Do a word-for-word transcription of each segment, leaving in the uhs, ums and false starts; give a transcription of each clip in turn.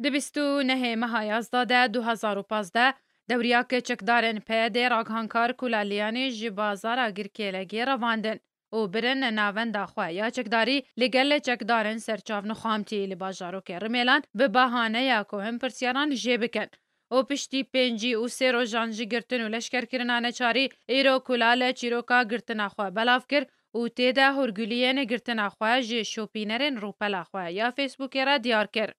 Di bîst û nehê meha yazdeh de du hezar û pazdeh, dewriyake çekdarên P Y D'ê ragihankar Kulal Liyanî ji bazara Girkêlegê revandin û birin navenda xwe ya çekdarî li gel çekdarên serçavnixamtî li bajarokê Rimêlan bi bahaneya ku hin pirsiyaran jê bikin û piştî pêncî û sê rojan ji girtin û leşkerkirina neçarî, îro Kulal çîroka girtina xwe belav kir û tê de hûrguliyên girtina xwe ji şopînerên rûpela xwe ya Facebookê re diyar kir.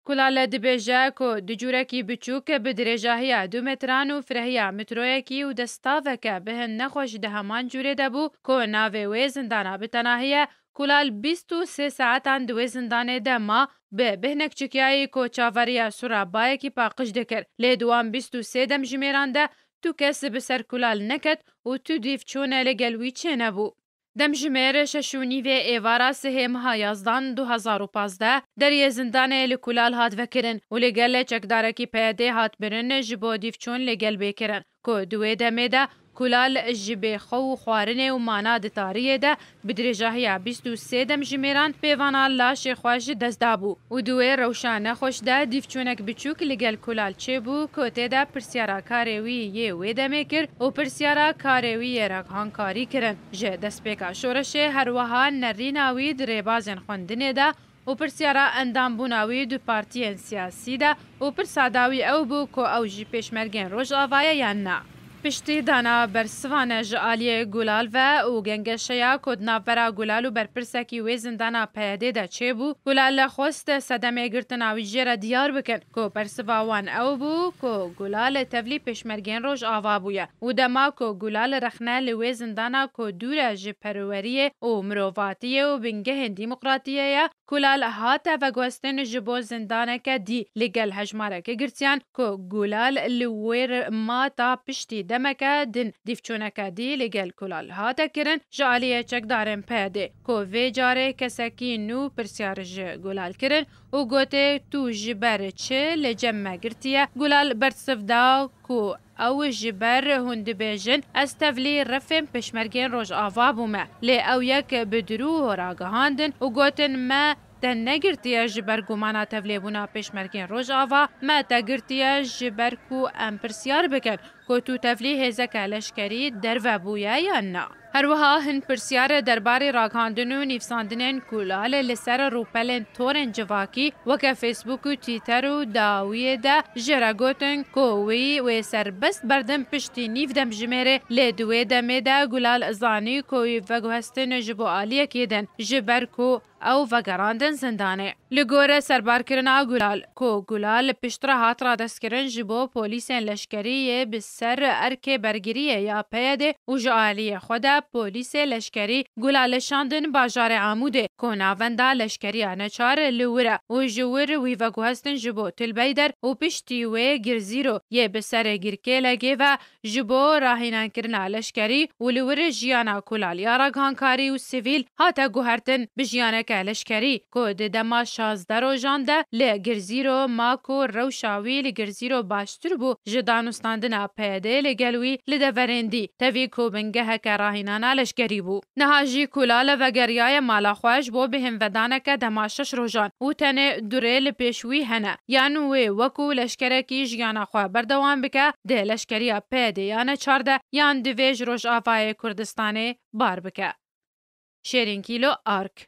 Kulal dibêje ku di cûrekî biçûk bi dirêjahiya du metran û firehiya metroyekî û destaveke bi hin nexweş di heman cûrê de bû ku navê wê zindana bi tenahî ye. Kulal bîst û sê saetan di wê zindanê de ma, bi bihnek çikiyayî ku çaveriya sura bayekî paqij dikir. Lê di wan bîst û sê demjimêran de tu kes bi ser Kulal neket û tu dîv çûne li gel wî çênebû. Demjimêr şeş û nîvê êvara sihê meha yazdan du hezar û pazdeh deriyê zindanê li Kulal hat vekirin û li gel çekdarekî P Y D'ê hat birin ji bo dîvçûn li gel bê kirin ku di wê demê de Kulal ji bê xwe û xwarinê û mana di tariyê de bi dirêjahiya bîst û sê demjimêran pêvana laşê xwe ji dest dabû û di wê rewşa nexweş de dîvçûnek biçûk li gel Kulal çêbû ku tê de pirsyara karê wî yê wê demê kir û pirsyara karê wî yê ragihankarî kirin. Ji destpêka şoreşê her wiha nerîna wî di rêbazên xwendinê de û pirsyara endambûna wî di partiyên siyasî de û pirsa dawî ew bû ku ew ji pêşmergên Rojava ye yan na. Piştî dana bersivane ji aliyê Gulal ve û gengeşeya ku di navbera Gulal û berpirsekî wê zindana P Y D'ê de çêbû, Gulal xwest sedemê girtina wî jê re diyar bikin ku bersiva wan ew bû ku Gulal tevlî pêşmergên Rojava bûye û dema ku Gulal rexne li wê zindana ku dûr e ji perweriyê û mirovatiyê û bingehên demokratiyê ye, Kulal hate veguhestin ji bo zindaneke dî li gel hejmareke girtiyan ku Gulal li wêr ma ta piştî demeke din dîvçûneke dî li gel Kulal hate kirin ji aliyê çekdarên P Y D'ê ku vê carê kesekî nû pirsyar ji Gulal kirin û gotê, tu ji ber çi li cem me girtiye? Gulal bersiv da ku ew ji ber hûn dibêjin, ez tevlî refên pêşmergên Rojava bûme. Lê ew yek bi dirû ragihandin û gotin, me te negirtiye ji ber gumana tevlêbûna pêşmergên Rojava, me te girtiye ji ber ku em pirsyar bikin ku tu tevlî hêzeke leşkerî derve bûye yan na. Her wiha hin pirsyar derbarê ragihandin û nivîsandinên Kulal li ser rûpelên torên civakî weke Facebook û Twitter û dawiyê de jê re gotin ku wî wê serbest berdin piştî nîv demjimêrê, lê di wê demê de Gulal zanî ku wî veguhestin ji bo aliyekî din, ji ber ku ew vegerandin zindanê. Li gore serbarkirina Gulal, ku Gulal piştre hat radestkirin ji bo polîsên leşkerî yê bi ser erkê bergiriyê ya P Y D'ê û ji aliyê xwe de polîsê leşkerî Gulal şandin bajarê Amûdê, ku navenda leşkeriya neçar li wir e û ji wir wî veguhestin ji bo Til Beyder û piştî wê Girzîro yê bi serê Girkêlegê ve ji bo rahînankirina leşkerî û li wir jiyana Kulal ya ragihankarî û sivîl hate guhertin bi jiyaneke leşkerî ku di dema şazdeh rojan de li Girzîro ma ku rewşa wî li Girzîro baştir bû ji danûstandina P Y D'ê li gel wî li deverên dî, tevî ku bingeheke rahînana leşkerî bû. Niha jî Kulal vegeriyaye mala xwe ji bo bêhnvedaneke dema şeş rojan û tenê du rê li pêş wî hene, yan wê wekû leşkerekî jiyana xwe berdewam bike, di leşkeriya P Y D'ê ya neçar de, yan divê ji Rojavayê Kurdistanê bar bike. Şêrîn Kîlo, Ark.